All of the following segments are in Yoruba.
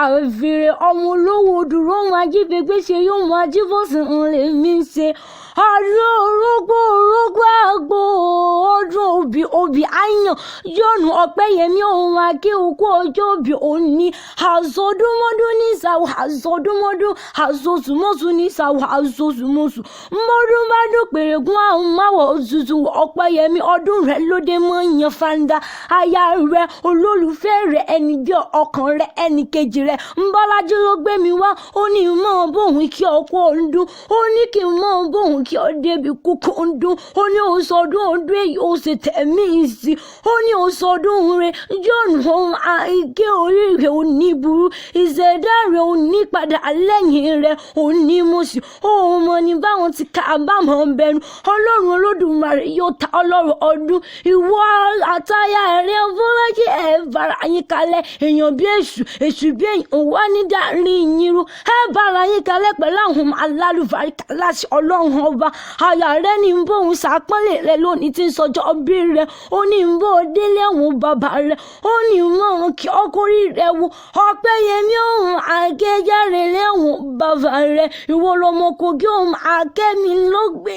Àfìrè ọmọ olówó dúró máa jí gbégbé ṣe yóò máa jí bọ́sùn ń lè mí ṣe. Ọdún orógbó orógbó àgbo, ọdún obì obì àyàn yọ̀nù ọ̀pẹ́yẹmí òun akéwòkú ọjọ́ òbí òní àsọdúnmọ́dún ní ìsàwọ̀ àsọdúnmọ́dún àsosùmọ́sù ní ìsàwọ̀ àsosùmọ́sù mọ́dún bá dún pèrègùn àwọn máwọ̀ tuntun. Ọ̀pẹ́yẹmí, ọdún rẹ̀ lóde mọ́ yan fanda. Aya rẹ̀, olólùfẹ́ rẹ̀, ẹni bí ọkàn rẹ̀, ẹnì kejì rẹ̀ ńbọ́lájú ló gbé mi wá. Ó ní mọ́ bóun kí ọkọ̀ ọdún, ó ní kí n mọ́ bóun kí ọ débi kúkú ọdún. Ó ní ó sọdún ọdún èyí ó ṣe tẹ̀mí sí. Ó ní ó sọdún rẹ̀ yọ̀nù ohun àìké orí rẹ̀ ò ní burú, ìṣẹ̀dá rẹ̀ ò ní padà lẹ́yìn rẹ̀ ò ní mọ̀sí òun mọ̀ ní báwọn ti ká àbámọ̀ bẹnu. Ọlọ́run Olódùmarè yóò ta ọlọ́run ọdún. Ìwọ àtayá rẹ̀ Bọ́lájí, ẹ̀ bára yín kalẹ̀. Èèyàn bí èṣù, èṣù bí èèyàn wá ní dàrin yín rú. Ẹ bára yín kalẹ̀ pẹ̀lú àwọn alálùbáríkà láti Ọlọ́run Ọba. Aya rẹ̀ ní bóun ṣàpọ́nlé rẹ̀ lónìí tí ń sọjọ́ bí rẹ̀. Ó ní bó délé àwọn bàbá rẹ̀, ó ní mọ̀ kí ọkùnrin rẹ̀ wo Ọ̀pẹ́yẹmí òun àgẹ́járe lẹ́wọ̀n bàbá rẹ̀. Ìwọ lọmọ Kogi òun akẹ́mi ló gbé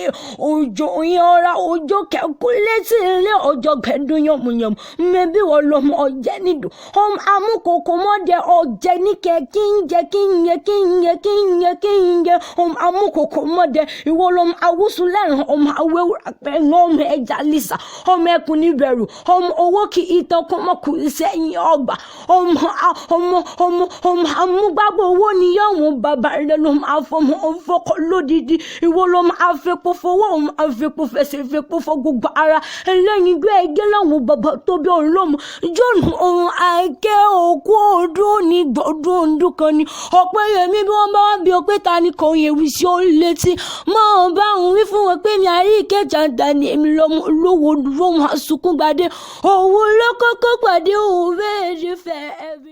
òjò yanra òjò kẹ́kọ̀ọ́ létí ilé ọjọ́ gbẹ̀dún yànmùyànmù. Mẹ́bí wọ́n lọmọ ọ̀jẹ̀ nídùú ọmọ amúkòkò mọ́dẹ ọ̀jẹ̀ níkẹ́ kí ń jẹ kí ń yẹ kí ń yẹ kí ń yẹ kí ń yẹ ọmọ amúkòkò mọ́dẹ. Ìwọ lọmọ awúsù lẹ́rìn ọmọ awéwúrà pẹ̀lú ọmọ ẹja lisa ọmọ ẹkùn níbẹ̀rù ọmọ owó kì í tán kọ́mọkù sẹ́yìn ọgbà ọmọ ọmọ ọmọ ọmọ amúgbábọ̀ owó ni yọ̀wọ̀n bàbá rẹ̀ ló máa fọmọ fọkọ lódìdí. Ìwọ ló máa fepo fọwọ́, òun máa fepo fẹsẹ̀, fepo fọ gbogbo ara ẹlẹ́yin gbé ẹgẹ́ láwọn bàbá tó bí ọlọ́mọ jọ̀nù òun àìkẹ́ òkú ọdún ní gbọ̀dún ọdún kan ni. Ọ̀pẹ́yẹmí, bí wọ́n bá wá bí ọ pé ta ni kò yẹ wí sí ó létí máa bá òun wí fún wọn pé mi àríkẹ́ jàǹdà ni èmi lọ́mọ olówó dúró wọn sunkún gbadé òun ló kọ́kọ́ pàdé òun bẹ́ẹ̀ ṣe fẹ́ ẹbí.